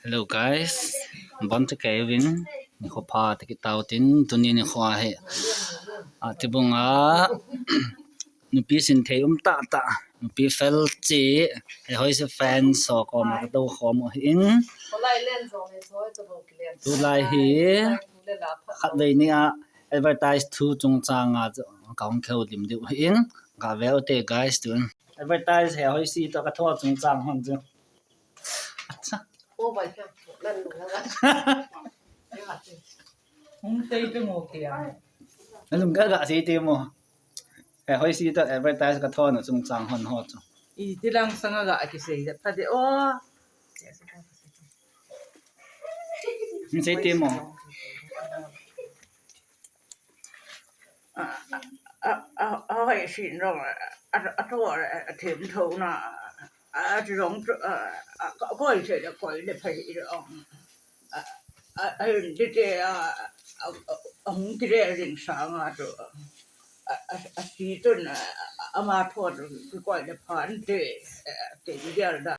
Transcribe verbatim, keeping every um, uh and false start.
Hello guys, bon chakai uvin, nikho pha tah kitao tin, tuni nikho hi, a, Tibung a, nupi sin thei um tah tah, nupi fel chi, Hehoisi fans ho koma katou khom u ahin. Tulai hi, khatvei nia advertise thu chungchang a chu kahung kihoulim diu ahin, gave ute guys tun. Advertise Hehoisi toh katho chungchang hon chu. Acha. Hung sei te mo kei a. Nalung ga ga sei te mo. Hehoisi toh advertise katho na chungchang hon ho chu. Iti lang sanga ga kisei ta de o. Hung sei te mo. A, a, a, a, a, hoi sin jong, a, a, a, to, a, a, them tho na, a, a, jong, a, a, a, koi se le, koi le phai jong. A, a, a, hin ti te, a, a, a, a, hung ti le ring sang a to. A, a, a, si tun, a, a, ama tho to, koi le phan te, a, te di dia da,